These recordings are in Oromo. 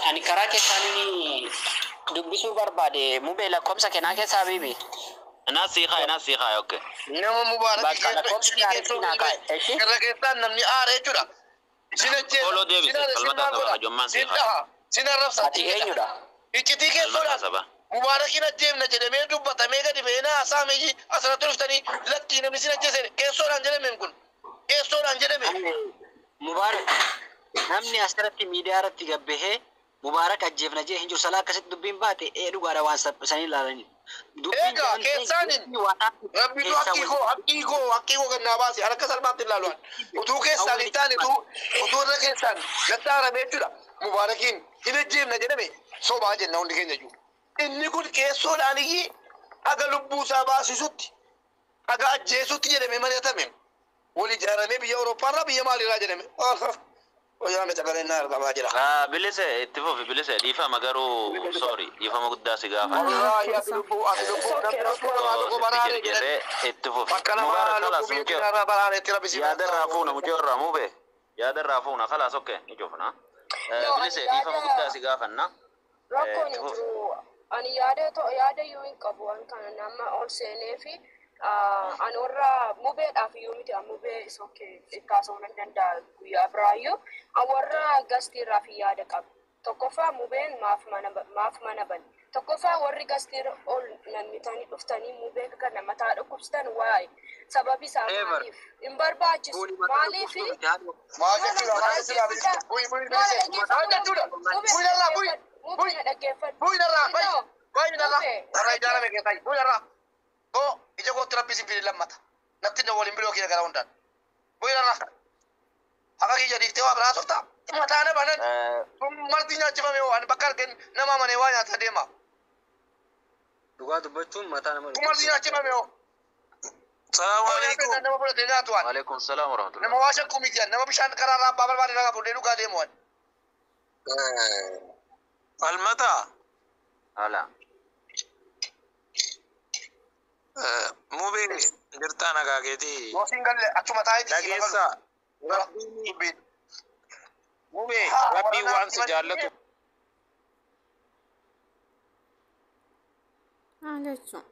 Ani karaa keessaanii dubbisuu barbaade mubee lakkoofsa kennaa keessaa biibi. Naa siiqaa, naa siiqaa, okay. Nama Mubaarak Bakka lakkoofsa gaariitti naa kaa'e. Eshi? Irra keessaan namni aara jechuudha. Sin ajjeesa. Ooloo deebise, Sin aara, sin falmataa maal saba, godha? hajommaan Sin siiqaa. dhaha. Sin arrabsa. Ati eenyudha? Iccitii Falmataa keessoodhaan saba. Mubaarakiin ajjeefna jedhamee dubbatamee gadi ba'ee naa haasa'ame asirratti dhuftanii lakkii namni sin ajjeese keessoodhaan jedhameen kun. Keessoodhaan jedhame. Mubaarak namni asirratti miidiyaa irratti gabbahee Mubaarak ajjeefna jee hin jiru salaa akkasitti dubbiin baate ee dhugaadha waan sanii ilaalanii. Dubbiin Egaa jedhamte keessaaniin Rabbitu haqqii koo haqqii koo haqqii koo gannaa baase harka salphaatti ilaalu. Utuu keessaan hin taane utuu irra keessaan gattaaramee jechuudha. Mubaarakiin hin ajjeefna jedhame sobaa jenna hundi keenya iyyuu. Inni kun keessoodhaan iyyii haga lubbuu isaa baasisutti haga ajjeesutti jedhame mari'atame. Wal ijaaramee biyya Awurooppaarraa biyya maaliirraa jedhame. Wayyaa miti galannaa argamaa jira. Ah, bilise itti fufi bilise dhiifama garuu sorry dhiifama guddaa si gaafadha. Wallaahi ati lubbuu ati lubbuu namni lubbuu namaa tokko baraare jedhan. Jedhee itti fufi. Bakka namaa Mubaarak lubbuu kalaas biyya mucoo. kanarraa baraareetti rabbi si Yaada irraa fuuna mucoo irraa mube. Yaada irraa fuuna kalaas okay ni cufna. No, ani Bilise dhiifama yaada guddaa si gaafanna. rakkoon Itti hin fufi. jiru. Ani yaada yaada iyyuu hin qabu. An kana nama ol seenee fi ani warra mubeedhaaf iyyuu miti. An mubee is okay itti haasa'uu nan danda'a guyyaa biraayyuu. An warra gastiirraaf yaada qaba. Tokkoffaa mubeen maaf mana maaf mana bane. Tokkoffaa warri gastiirra ol nammitanii dhuftanii mubee kana mataa dhukkubsitan waa'ee sababi isaa Ever. maaliif hin barbaachisu Kuni mataa maaliif dhukkubsuu miti haadha. Maal jechuudha? Maal jechuudha? Bilise? Bu'i bu'i bilise. Maal jechuudha? Bu'i narraa bu'i. Bu'i. Bu'i narraa bayi. Bayi narraa. Narraa ijaarame keessaa bu'i narraa. Koo ija kootti rabbi isin fide lammata. Natti na waliin biloo kiyya gara hundaan. Bu'i narraa. Haqa kiyya dhiiftee waa biraa softaa. Mataa na banan. Marti nyaachifame waan bakka argeen nama amanee waa nyaata deema. Dhugaa dubbachuun mataa nama Marti dhukkubsa. nyaachifame hoo. Salaamu Waa nyaatee alaikum. nama fudhatee nyaatu waan. Waalaikum salaam warahmatullah. Nama waa shakkuu miti nama bishaan karaarraa abbaa barbaade nagaa fuudhee dhugaa deemu waan. Falmata. Hala. Mubee jirtaa nagaa keetii. Yoo siin galle achuma taa'eeti siif haa galu. Dhageessaa. Gara dubbiin. Mubee Haa rabbiin warra waan si naatti jaallatu Maal jechuun?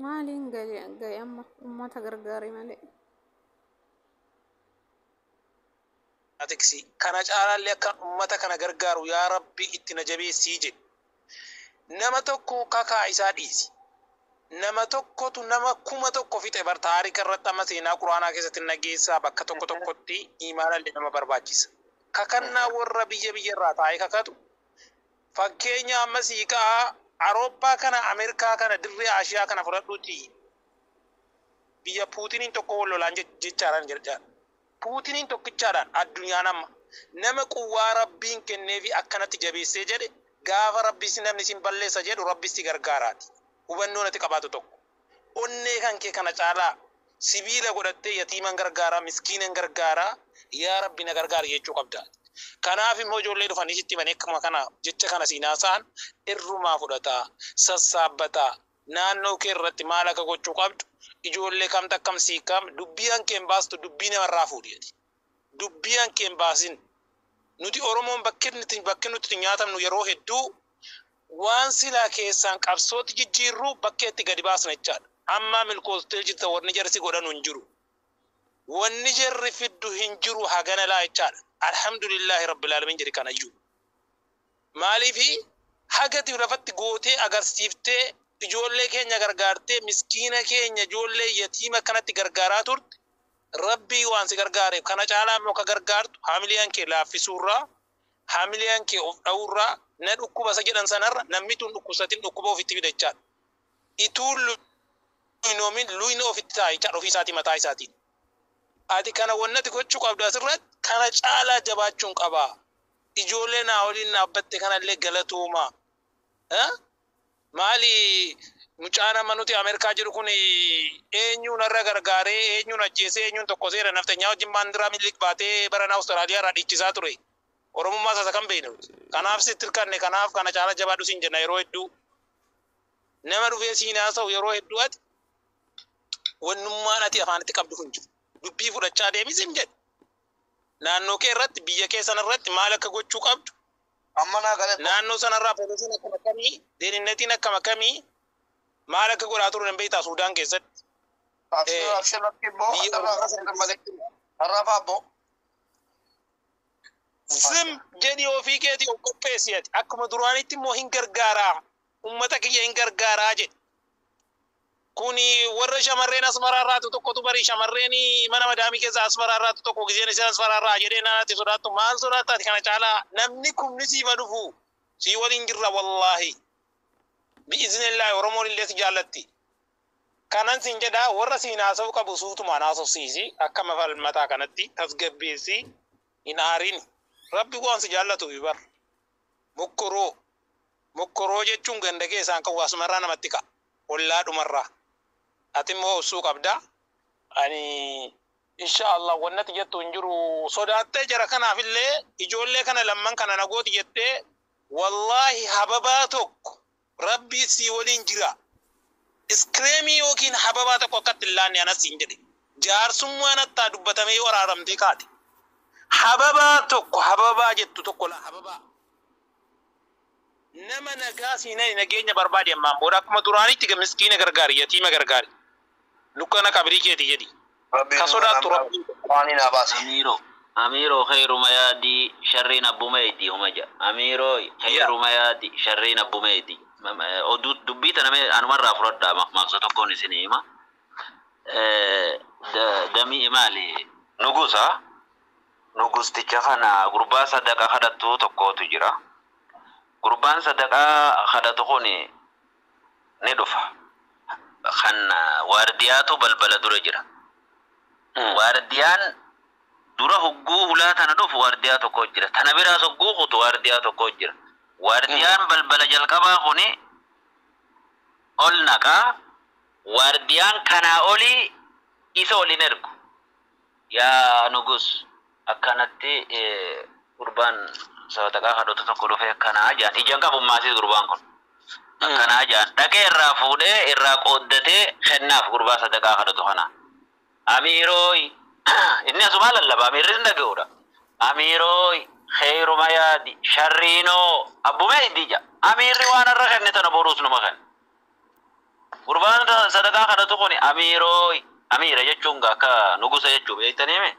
Maaliin ga'e amma uummata gargaare malee. tiksi. Kana caalaallee akka ummata kana gargaaru yaa rabbi itti na jabeessii jedhi. Nama tokko kakaa isaa dhiisi. Nama tokkotu nama 1000 fixe bar taarika irratti amma seenaa quraanaa keessatti nageessaa bakka tokko tokkotti imaanallee nama barbaachisa. Kakannaa warra biyya biyya irraa taa'ee kakatu. Fakkeenya amma siiqaa Awurooppaa kana Ameerikaa kana dirree Ashiyaa kana fudhadhuuti biyya Puutiniin tokko wal lolaan jechaadhaan jedha. Puutiniin tokkichaadhaan addunyaan amma nama quwwaa rabbiin kenneefi akkanatti jabeessee jedhe gaafa rabbi si namni sin balleessa jedhu rabbi si gargaaraati. Hubannoo natti qabaatu tokko. Onnee kan kee kana caalaa sibiila godhattee yatiiman gargaaraa miskiinan gargaaraa yaa rabbi na gargaari jechuu qabda. Kanaaf immoo ijoollee dhufanii sitti himanii akkuma kana jecha kana siin haasa'an irrumaa fudhataa sassaabbataa naannoo kee irratti maal akka gochuu qabdu ijoollee kamtu akkam sii kam dubbii hankee hin baastu dubbii namarraa fuudhi ati. Dubbii hankee hin baasin. Nuti Oromoon bakki nuti nyaatamnu yeroo hedduu waan silaa keessaan qabsootti jijjiirru bakkeetti gadi baasna jechaadha. Amma milkoostee jirta wanni jarri si godhanu hin jiru. Wanni jarri fiddu hin jiru hagana laa jechaadha. Alhamdulillahi rabbil alamin jedhi kanayyuu. Maaliifi hagati lafatti gootee agarsiiftee ijoollee keenya gargaartee miskiina keenya ijoollee yatiima kanatti gargaaraa turte rabbii waan si gargaareef kana caalaa immoo ka gargaartu haamiliyaan kee laaffisuurraa haamiliyaan kee of dha'uurraa na dhukkuba isa jedhan sanarra namni tun dhukkubsatin dhukkuba ofitti fida jechaadha. Ituun luyinoomin luyina ofitti ta'a jechaadha ofii isaatii mataa isaatiin. Ati kana wannati gochuu qabdu asirratti kana caalaa jabaachuun qabaa. Ijoollee naa waliin dhaabbatte kanallee galatoomaa. Maali Mucaan amma nuti Ameerikaa jiru kun eenyuun irra gargaaree, eenyuun ajjeesee, eenyuun tokko seera naftanyaa wajjin baandiraa Minilik baatee barana Awustiraaliyaa irraa dhiichisaa ture. Oromummaa isaa kan beeknu. Kanaaf sitti hirkanne, kanaaf kana caala jabaadhu siin jenna yeroo hedduu. Nama dhufee siin haasa'u yeroo hedduu ati wannummaan ati afaanitti qabdu kun jiru. Dubbii fudhachaa deemis hin jedhu. Naannoo kee irratti, biyya kee sana irratti maal akka gochuu qabdu, Amma naa galee. Naannoo sanarraa poolisiin akkam akkamii, deelinnetiin akkam akkamii, maal akka godhaa turu nan beektaa Suudaan keessatti. Abshir, abshir, lakki immoo Biyya har'aa Oromoo malee. Har'aa faabbo. Zim jedhi, ofii keetii of qopheessi ati. Akkuma duraanitti immoo hin gargaaraa. Uummata kiyya hin gargaaraa jedhi. Kuni warra shamarreen asmaraarraatu tokkotu barii shamarreen mana madaamii keessa asmaraarraatu tokko giseen isheen asmaraarraa jedhee naanatti sodaattu maal sodaattaati? Kana caalaa namni kumni siifa dhufu sii waliin jirra, wallaahi. Bi'iznillaahi Oromoon illee si jaallatti. Kanan siin jedhaa, warra siin haasa'uu qabu suutumaan haasofsiisi, akka mafalmataa kanatti tasgabbeessi, hin aarin. Rabbi waan si jaallatu bar. Mokkoroo. Mokkoroo jechuun ganda keessaan kan asumarraa namatti ka'a. Ollaa dhumarraa. Ati immoo obsuu qabda. Ani insha Allah wannati jettu hin jiru. Sodaattee jara kanaaf illee ijoollee kana lamman kana nagooti jettee, wallaahi hababaa tokko Rabbi si waliin jira. Iskreemii yookiin hababaa tokko akkatti hin laanne anas siin jedhe. Jaarsummaan attaa dubbatamee yoo araaramtee kaate. Hababaa tokko, hababaa jettu tokko la hababaa. Nama nagaa siinee nageenya barbaade ammaan booda akkuma duraanitti miskiina gargaari, yatiima gargaari. Dukkana qabrii keeti jedhi. Ka sodaattu Rabbi. Waan hin baase. Amiiro, Amiiroo, khayruma yaadii, sharriin abbuma eedii huma jedha. Amiiroo, khayruma yaadii, sharriin abbuma eedii. Oduu dubbii tana mee anumarraa fudhadhaa, maqsa tokkoon isin hima. Damii maali? Nugusa. Nugusticha kana gurbaa sadaqaa kadhattu tokkotu jira. Gurbaan sadaqaa kadhatu kun ni dhufa. Kan waardiyaatu balbala dura jira. Waardiyaan dura hogguu hulaa tana dhufu waardiyaa tokko jira. Tana biraas hogguu kutu waardiyaa tokko jira. Waardiyaan balbala jalqabaa kuni ol naqaa. Waardiyaan kanaa olii isa ol hin ergu. Yaa nugus, akkanatti gurbaan sadaqaa kadhatu tokko dhufee akkanaa jaan. Ijaan qabummaasiis gurbaan kun. Akkanaa jaan. Dhaqee irraa fuudhee irraa qooddatee kennaaf gurbaa sadaqaa kadhatu kana. Amiirooy, inni asumaa lallaba, amiirri hin dhaga'uudha. Amiirooy, khayruma yaadi, sharriinoo abbumee iddija. Amiirri waan har'a kenne tana boruus numa kenne. Gurbaan sadaqaa kadhatu kun amiirooy, amiira jechuun akka nugusa jechuu beektanii mee?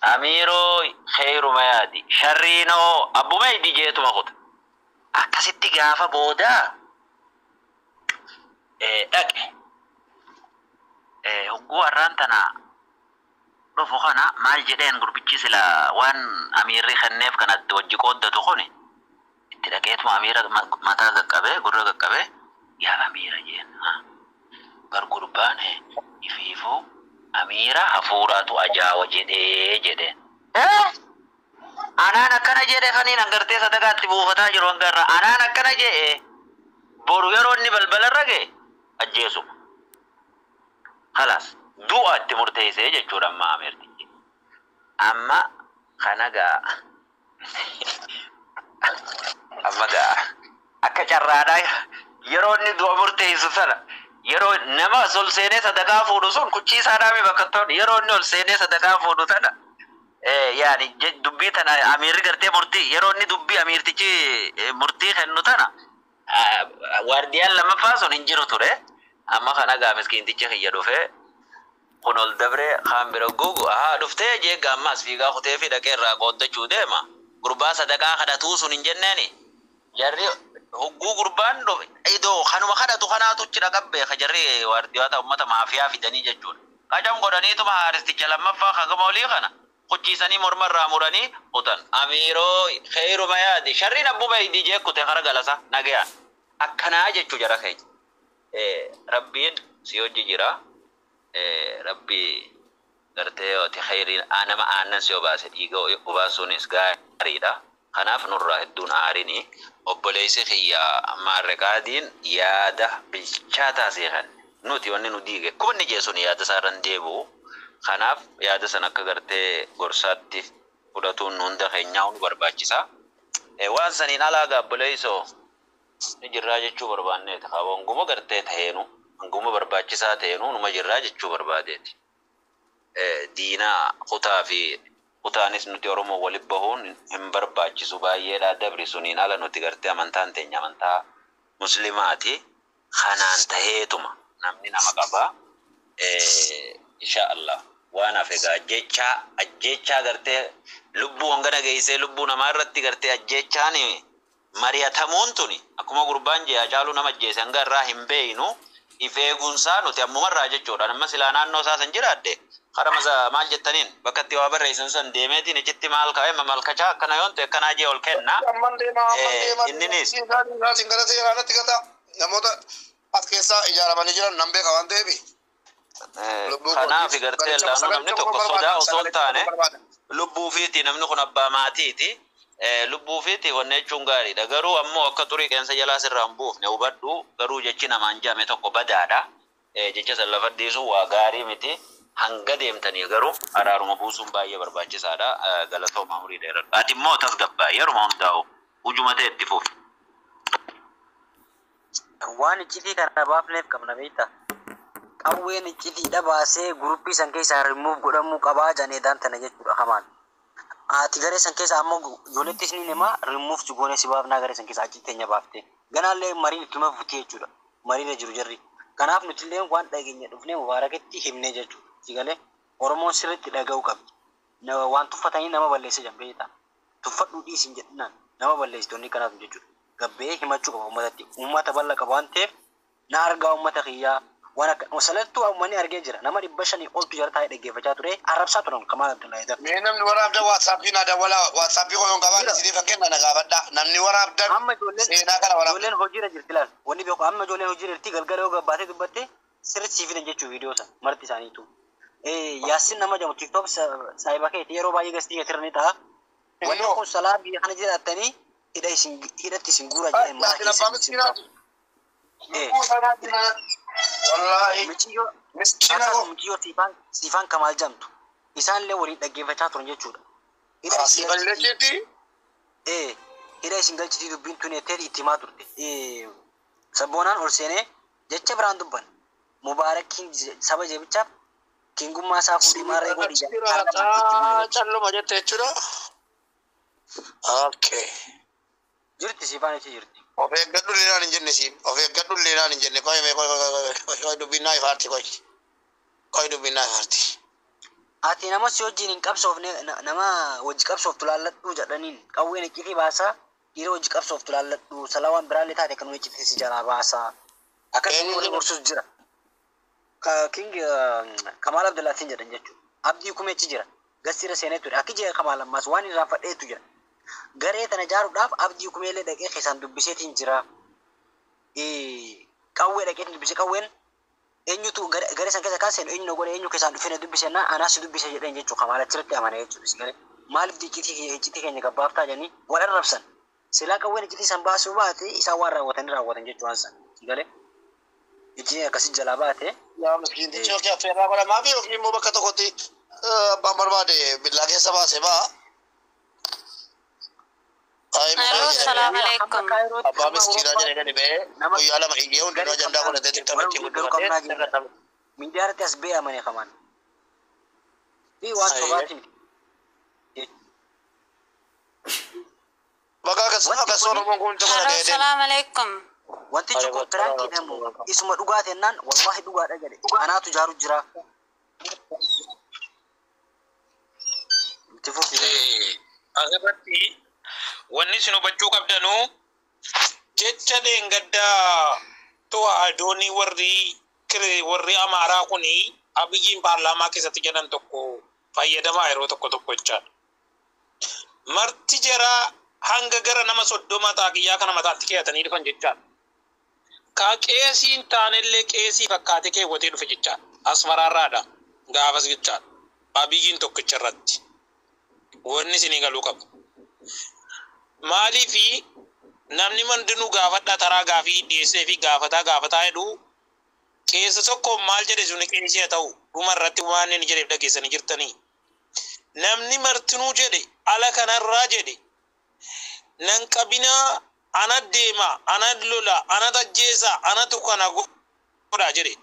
Amiirooy, khayruma yaadi, sharriinoo abbumee iddi jeetuma kuta. Akkasitti gaafa boodaa dhaqe. Hogguu har'aan tana dhufu kana maal jedheen gurbichi sila waan amiirri kenneef kanatti wajji qooddatu kuni itti dhaqeetuma amiira mataa qaqqabee, gurra qaqqabee, "Yaa amiira," jeen, "bar gurbaan ifiifuu amiira hafuuraatu ajaawa jedhee," jedheen. "Anaan akkana jedhe kaniin hangartee sadaqaatti buufataa jiru hanga irraa anaan akkana jedhe, boru yeroo inni balbalarra ga'e ajjeesuma. Kalaas, du'a itti murteessee jechuudha amma ameertichi." Amma kana gaa, amma gaa akka carraadhaa yeroo inni du'a murteessu sana, yeroo nama ol seenee sadaqaa fuudhu sun kuchii isaa dhaame bakka ta'u, yeroo inni ol seenee sadaqaa fuudhu sana, yaani dubbii tana amiirri gartee murtii, yeroo inni dubbii amiirtichi murtii kennu tana waardiyaan lammaffaa sun hin jiru ture. Amma kana gaa miskiintichi kiyya dhufee kun ol dabree kaan bira gugu haa dhuftee jeegga, ammas fiigaa kutee fi dhaqee irraa qooddachuu deema. Gurbaa sadaqaa kadhatuu sun hin jenneeni. Jarri hogguu gurbaan dhufe idoo kanuma kadhatu kanaatu achi dhaqan beeka, jarri waardiyoota uummata maafiyaa fidanii jechuudha. Qacam godhaniituma haaristicha lammaffaa kagama olii kana kuchiisanii morma irraa muranii kutan. Amiiroo, khayruma yaadi, sharriin abbuma idii jee kute kara galasa nagayaan. Akkanaa jechuu jara keenya. Rabbiin si hojii jira. Rabbi gartee oti khayriin nama aannan si obaase dhiiga obaasuunis gaariidha. Kanaaf nurraa hedduun aarini obboleessi kiyya maarreqaadiin yaada bilchaataa seeqan nuti wanni nu diige kubanni jeesun yaada isaa irra hin deebi'u. Kanaaf yaada san akka gartee gorsaatti fudhatuun nu hunda keenyaa nu barbaachisa. Waan saniin alaa gaabboleessoo ni jirraa jechuu barbaanneeti. Hanguma gartee ta'eenu hanguma barbaachisaa ta'eenu numa jirraa jechuu barbaadeeti. Diinaa kutaa fi kutaanis nuti Oromoo walitti bahuun hin barbaachisu baay'eedha. Dabri suniin ala nuti gartee amantaan teenya amantaa muslimaati. Kanaan taheetuma namni nama qaba. Insha Allah waan hafe egaa ajjechaa ajjechaa gartee lubbuu hangana geessee lubbuu namaa irratti gartee ajjechaan mari'atamuun tuni akkuma gurbaan jee Hacaaluu nama ajjeese hanga irraa hin beeynu if eeguunsaa nuti ammumarraa jechuudha. Amma silaa naannoo isaa san jiraadde kara masa maal jettaniin bakka itti waa barreessan san deemeetiin ichitti maal kaa'e mamalkachaa akkana yoon ta'e akkanaa jee ol kenna. Amman deema amman deema. Inninis Isaatiin gara seeraa natti gata. Namoota as keessaa ijaaramanii jiran nan beeka waan ta'eef. Kanaaf gartee laanuu namni tokko sodaa osoo hin taane lubbuu fiiti namni kun abbaa maatiiti. Lubbuu fiiti wanne jechuun gaariidha. Garuu ammoo akka xurii qeensa jalaa sirraa hin buufne hubadhu garuu jechi namaan jaame tokko badaadha. Jecha san lafa dhiisuun waa gaarii miti. Hanga deemtanii garuu araaruma buusuun baay'ee barbaachisaadha. Galatooma umurii dheeradha. Ati immoo tasgabbaa yeruma hundaa'u hujuma ta'e itti fufi. Waan iccitii kana baafneef qabna beektaa? Qawween iccitiidha baasee guruppii san keessaa rimuuf godhamuu qabaa jedhanii tana jechuudha hamaan. Ati garee san keessa ammoo ijoollettis ni nima rimuuf goonee si baafnaa garee san keessa achi teenya baafte. Ganaallee mariin ittuma futi jechuudha. Mariirra jiru jarri. Kanaaf nuti illee waan dhageenya dhufnee Mubaarakitti himnee jechuudha. Si galee Oromoon sirriitti dhaga'uu qabdi. Waan tuffatanii nama balleessa jan beektaa. Tuffadhuu dhiisin jedhinaan nama balleessitoonni kanaaf jechuudha. Gabbee himachuu qaba uummatatti. Uummata bal'aa qaba waan ta'eef na argaa uummata kiyyaa waan akka salattuu uummanni argee jira. Nama 500 oltu jara taa'ee dhaggeeffachaa ture arrabsaa turan Kamaal Abdullahi Dar. Mee namni waraabdan waatsaappii naa dawwalaa waatsaappii koo yoon qabaanne isiniif kan kenna na gaafadha. Namni waraabdan Amma ijoolleen seenaa kana waraabdan. Ijoolleen hojiirra jirti laal. Wanni beeku amma ijoolleen hojiirra jirti galgala yoo gabbaatee dubbatte sirriitti siif fidan jechuu viidiyoo sana marti isaaniitu. Yaassin nama jedhamu TikTok saayiba keeti yeroo baay'ee gastii keetirra ni ta'a. Wanni kun salaa biyya kana jiraattanii hidha isin hidhatti isin guura jedhee mana Yaasin abbaa keessa isin miskiinaati. Lubbuu sanaatti na wallaahi Michiyyoo miskiina koo. michiyyoo siifaan Kamaal jedhamtu isaan illee waliin dhaggeeffachaa turan jechuudha. Hidha isin Asii balleessitti. Hidha isin galchitii dubbiin tun jettee itti himaa turte. Sabboonaan ol seenee jecha biraan dubban. Mubaarakiin saba jebichaaf kingummaa isaa fuudhee maarree godhi Jiraataa calluma jette jechuudha. Okay. Jirti siifaan achi jirti. Of eeggadhu illee naan hin jenne siin. Of eeggadhu illee naan hin jenne. Qoy mee qoy qoy qoy qoy qoy dubbiin naa ifaarti qoy. Qoy dubbiin naa ifaarti. Ati nama si wajjin hin qabsoofne nama wajji qabsooftu laalladhu jedhaniin qawween iccitii baasaa dhiira wajji qabsooftu laalladhu salaa waan biraallee taate kan iccitii si jalaa baasaa. Akkasuma wal gorsus jira. King Kamaal Abdullaatiin jedhan jechuudha. Abdii kumeechi jira. Gassiira seenee ture. Akki jee Kamaal ammaas waan irraan fadheetu jira. Garee tana ijaaruudhaaf abdii kumeellee dhaqee keessaan dubbiseetiin jira. Qawwee dhaqeetiin dubbise qawween eenyutu garee san keessa kan seenu eenyu na godhe eenyu keessaan dhufee na dubbise na anaas dubbise jedheen jechuudha. Kamaal achirratti amane jechuudha. Si galee maaliif iccitii keenya gabbaaftaa jedhanii wal arrabsan. Silaa qawween iccitii san baasuu baate isaan waan raawwatan raawwatan jechuudha waan san. Si galee iccitiin akkasii jalaa baate. Yaa miskiintichi yookiin affeerraa godhamaa fi yookiin immoo bakka tokkotti abbaan barbaade billaa keessa baasee ba'a. Aloo, salaam alaikum. Abbaa miskiinaa jedhee gadi ba'ee guyyaa lama iyyee hundinuu ajandaa godhatee tiktook ittiin guddifatee. Miidiyaa irratti as ba'e amane kamaan. Fi waan sobaati miti. Bakka akkas Oromoon kun tokko Aloo, dhaga'ee deema. salaam alaikum. Wanti cuqqoo piraankii jedhamu isuma dhugaa tennaan wallaahi dhugaadha jedhe. Anaatu jaaru jira. Itti fufi. Asirratti wanni isin hubachuu qabdanuu jecha leengaddaa to'aadoonii warri Amaaraa kuni Abiyyiin paarlaamaa keessatti jedhan tokko fayyadamaa yeroo tokko tokko jechaadha. Marti jaraa hanga gara nama 30 xaaqiyyaa kana mataatti keeyatanii dhufan jechaadha. Ka qeesiin taanellee qeesii fakkaatee keewwatee dhufe jechaadha. Asmaraarraadha gaafas jechaadha. Abiyyiin tokkicha irratti. Wanni isinii galuu qabu. Maaliifi namni mandinuu gaafadhaa taraa gaafii dhiyeessee fi gaafataa gaafataa jedhu keessa tokko maal jedhe suni qeesii haa ta'u dhuma irratti waan inni jedheef dhageessanii jirtanii. Namni martinuu jedhe ala kanarraa jedhe nan qabinaa, ana deema, ana lola, ana tajjeesa, anatu kana godha jedhe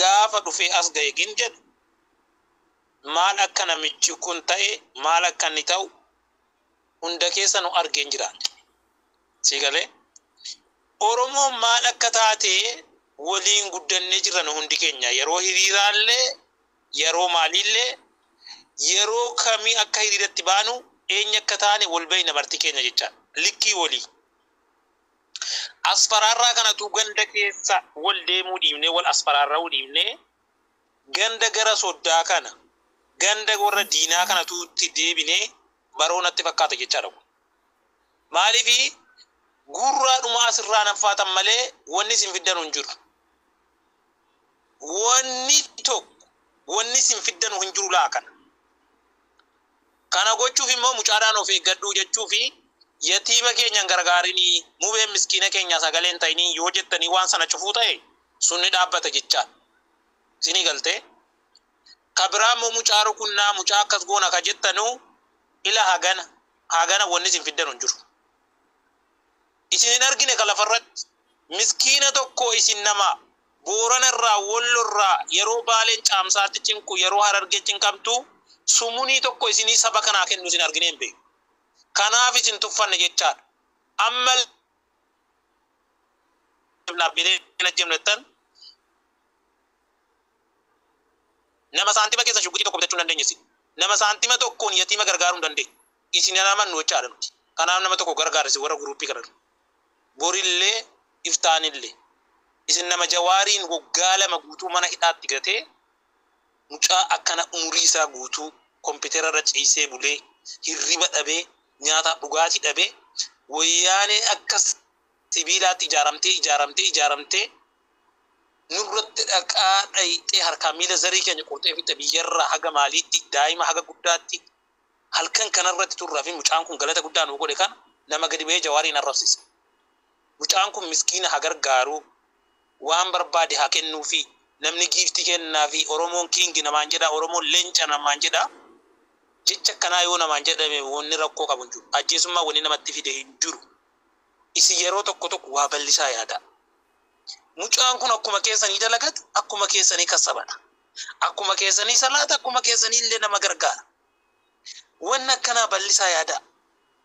gaafa dhufee as ga'e gin jedhe maal akka namichi kun ta'e, maal akka inni ta'u hunda keessa nu argeen jiraanne. Si galee Oromoon maal akka taate waliin guddannee jirra nu hundi keenya, yeroo hiriiraallee, yeroo maaliillee, yeroo kamii akka hiriiratti baanu, eenyu akka taane wal beeyna marti keenya jechaadha. Likkii walii. Asfaraarraa kanatu ganda keessa wal deemuu dhiibnee, wal asfaraarra'uu dhiibnee, ganda gara soddaa kana, ganda warra diinaa kanatu itti deebinee baroo natti fakkaata jechaadha kun. Maaliifi gurraadhuma asirraa naffaatan malee wanni isin fiddan hin jiru. Wanni tokko wanni isin fiddan hin jiru laa kana. Kana gochuuf immoo mucaadhaan of eeggadhuu jechuu fi yatiima keenyan gargaarinii, mubeen miskiina keenya sagaleen ta'inii yoo jettanii waan sana cufuu ta'e sunni dhaabbata jechaadha. Isinii galtee? Ka biraa immoo mucaa rukunnaa, mucaa akkas goona ka jettanuu ila hagana hagana wanni isin fiddan hin jiru. Isin hin argine ka lafarratti miskiina tokko isin nama Booranarraa, Wallorraa, yeroo Baaleen caamsaatti cinqu, yeroo Harargee cinqamtu sumunii tokko isinii saba kanaa kennu isin argine hin beeku. Kanaaf isin tuffanne jechaadha. Amma dhaabbilee ajjeemnettan nama saantima keessa shugguxii tokko bitachuu hin dandeenye isin. Nama saantima tokkoon yatiima gargaaruu hin dandeenye. Isin amannu jechaadha nuti. Kanaaf nama tokko gargaarisi warra guruppii kana. Borillee iftaanillee. Isin nama Jawaariin waggaa 2 guutuu mana hidhaatti gatee, mucaa akkana umurii isaa guutuu kompiitara irra ciisee bulee, hirriba dhabee, nyaataaf dhugaatii dhabee, wayyaanee akka sibiilaatti ijaaramtee ijaaramtee ijaaramtee nurratti dhaqaa dhayixee harkaa miila zarii keenya qurxee fixe, biyyarraa haga maaliitti, daa'ima haga guddaatti halkan kanarratti turraa fi mucaan kun galata guddaa nu godhe kana nama gadi ba'ee Jawaariin arrabsisa. Mucaan kun miskiina haa gargaaru, waan barbaade haa kennuufi, namni giiftii kennaa fi Oromoon king namaan jedha, Oromoon leenca namaan jedha. Jecha akkanaa yoo namaan jedhame wanni rakkoo qabu hin jiru. Ajjeesummaa wanni namatti fide hin jiru. Isin yeroo tokko tokko waa bal'isaa yaada. Mucaan kun akkuma keessanii dalagatu, akkuma keessanii kassabata. Akkuma keessanii salaata, akkuma keessanii illee nama gargaara. Wanni akkanaa bal'isaa yaada.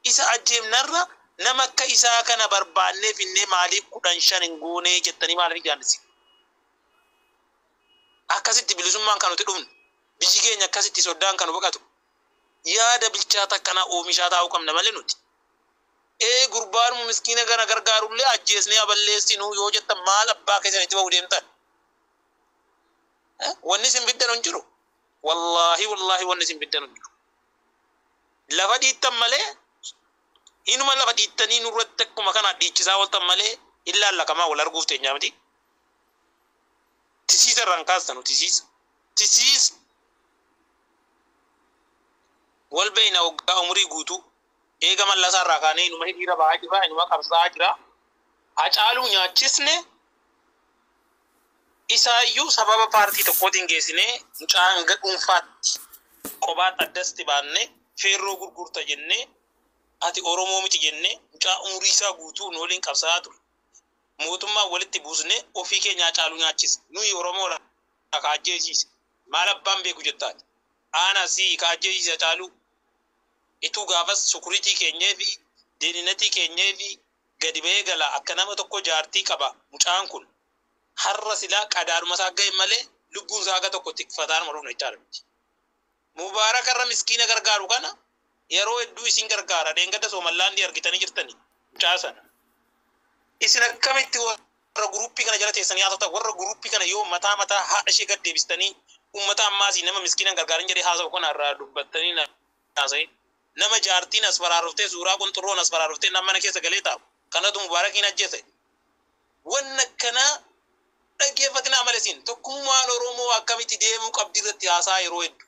Isa ajjeemnarra nama akka isaa kana barbaannee finnee maaliif 10 5 hin goonee jettanii maaliif jaallisi? Akkasitti bilisummaan kan nuti dhumnu, biyyi keenya akkasitti soddaan kan nu baqatu. Yaada bilchaata akkanaa oomishaa taa'uu qabna malee nuti. Ee, gurbaanuma miskiina kana gargaarullee ajjeesnee aballeessinuu yoo jettan maal abbaa keessanitti ba'uu deemtan? Wanni isin fiddan hin jiru. Wallaahi wallaahi wanni isin fiddan hin jiru. Lafa dhiittan malee, inuma lafa dhiittanii nurratti akkuma kana dhiichisaa ooltan malee hin laallakamaa wal arguuf teenyaa miti. Tisiisa irraan kaastanu tisiisa. Tisiisa. Wal beeyna waggaa umurii guutuu. Eega Mallasaa irraa kaanee inuma hiriira ba'aa jira, inuma qabsaa'aa jira. Hacaaluu nyaachisne, isaayyuu sababa paartii tokkootiin geessinee mucaa hanga dhuunfaatti kophaatti addasti baannee feerroo gurgurta jennee, ati Oromoo miti jennee, mucaa umurii isaa guutuu nu waliin qabsaa'aa ture. Mootummaa walitti buusnee ofii keenya Hacaaluu nyaachise. Nuyi Oromoodha ka ajjeesiise. Maal abbaan beeku jettaati. Aana si ka ajjeesiise Hacaaluu. Ituu gaafas security keenyee fi deelinatii keenyee fi gadi ba'ee gala akka nama tokko jaartii qaba mucaan kun. Har'a silaa qadaadhuma isaa ga'e malee lubbuun isaa haga tokko tikfataan dhufna jechaadha miti. Mubaarakarra miskiina gargaaru kana yeroo hedduu isin gargaara. Dheengadda Soomallaandii argitanii jirtani mucaa sana. Isin akkamitti warra guruppii kana jala teessanii haasoftan? Warra guruppii kana yoo mataa mataa haadha ishee gad deebistanii uummata ammaasii nama miskiina gargaaran jedhee haasa'u kana irraa dubbattanii haasa'e. Nama jaartiin as baraaruftee, suuraa qunxurroon as baraaruftee nama mana keessa galee taa'u. Kanatu Mubaarakiin ajjeese. Wanna akkanaa dhaggeeffatinaa malee isin tokkummaan Oromoo akkamitti deemuu qabdi irratti haasaa yeroo hedduu.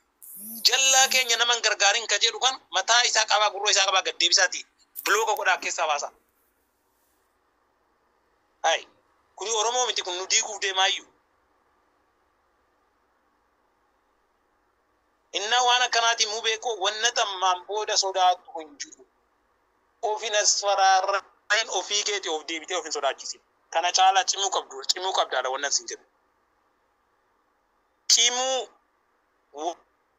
Jallaa keenya nama hin gargaarin ka jedhu kan mataa isaa qabaa, gurra isaa qabaa gad deebisaati. Block godhaa keessaa baasaa. Hai, kuni Oromoo miti, kun nu diiguuf deemaayyuu. Innaa waan akkanaatiin muu beekoo wanna tammaan booda sodaattu hin jiru. Ofin as faraarrain ofii keeti of deebitee of hin sodaachisin. Kana caalaa cimuu qabdu, cimuu qabdaadha wannan sin jedhu. Cimuu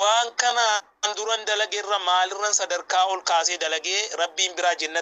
waan kanaan duran dalageerra maalirran sadarkaa ol kaasee dalagee rabbiin biraa jennata.